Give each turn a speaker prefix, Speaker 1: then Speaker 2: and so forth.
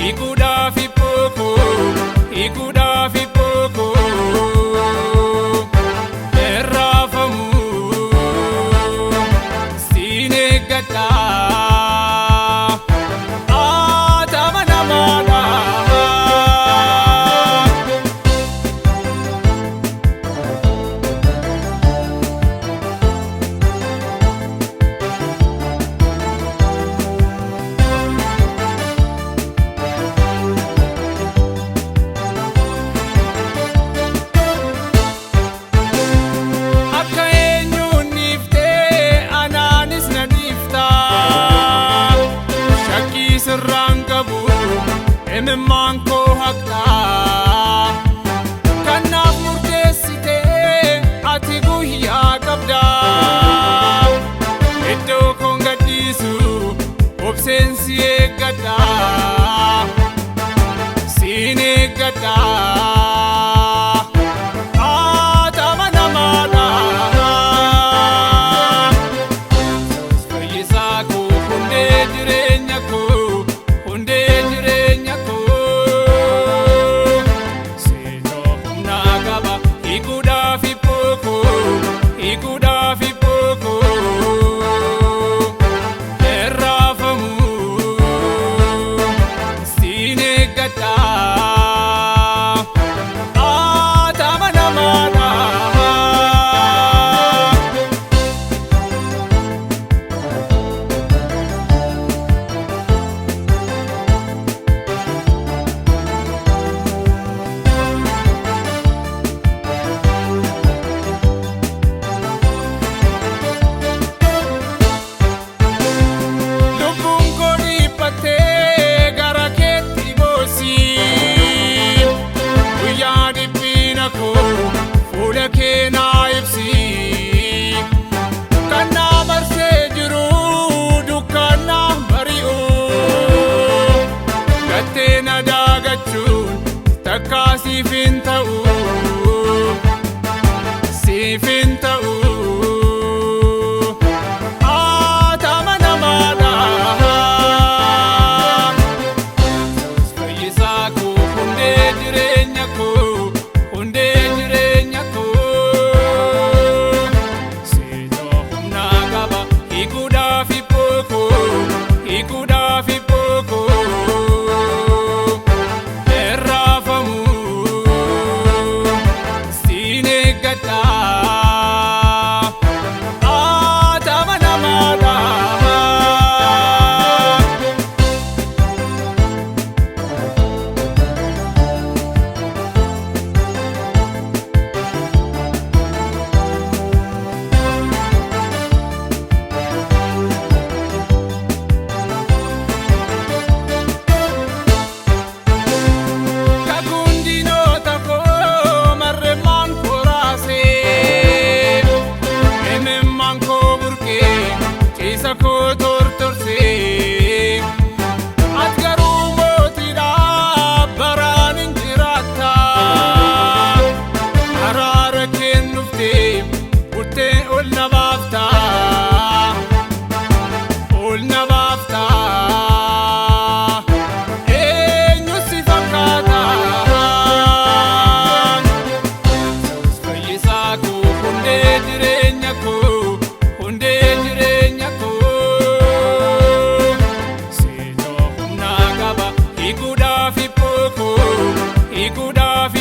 Speaker 1: Hiikuudhaaf hiphoo, hiikuudhaaf hiphoo, irraafamu siin eeggadha. Atama namaadha. Akka eenyuun dhiiftee anaanis na dhiiftaa. Shakkii sirraan qabu imimmaan koo haqxaa. Kanaaf murteessitee ati guyyaa qabdaa. Iddoo koon gadhiisu obseen si eeggadha. Siin eeggadha. Atama namaadha. Fayyisaa koo, hundee jireenya koo, hundee jireenya koo. Seetoo humnaa qaba hiikuudhaaf hiphoo koo, hiikuudhaaf hiphoo koo. Irraafamu siin eeggadha. Atama namaadha. Lubbuun koo dhiphattee gara keetti boossi. Guyyaa dhiphina koo fuula kee naa ibsi. Kan naa marsee jiru dukkana bari'u. Gattee na daagachuun takkaa siif hin ta'u. Siif hin ta'u. Atama namaadha. Fayyisaa koo, hundee jireenya koo, hundee jireenya koo. Seetoo humnaa qaba hiikuudhaaf hiphoo koo, hiikuudhaaf hiphoo koo. Irraafamu siin eeggadha. Atama namaadha. Kakuun diinota koo marreemmaan koraasee, imimmaan koo burqee ciisa koo tortorsee. Ati garuu mootiidha baraan hin jiraatta. Araara kennuuftee murtee ol na baafta. Ol na baafta. Eenyu si fakkaata? Fayyisaa koo, hundee jireenya koo, hundee jireenya koo. Seetoo humnaa qaba hiikuudhaaf hiphoo koo, hiikuudhaaf.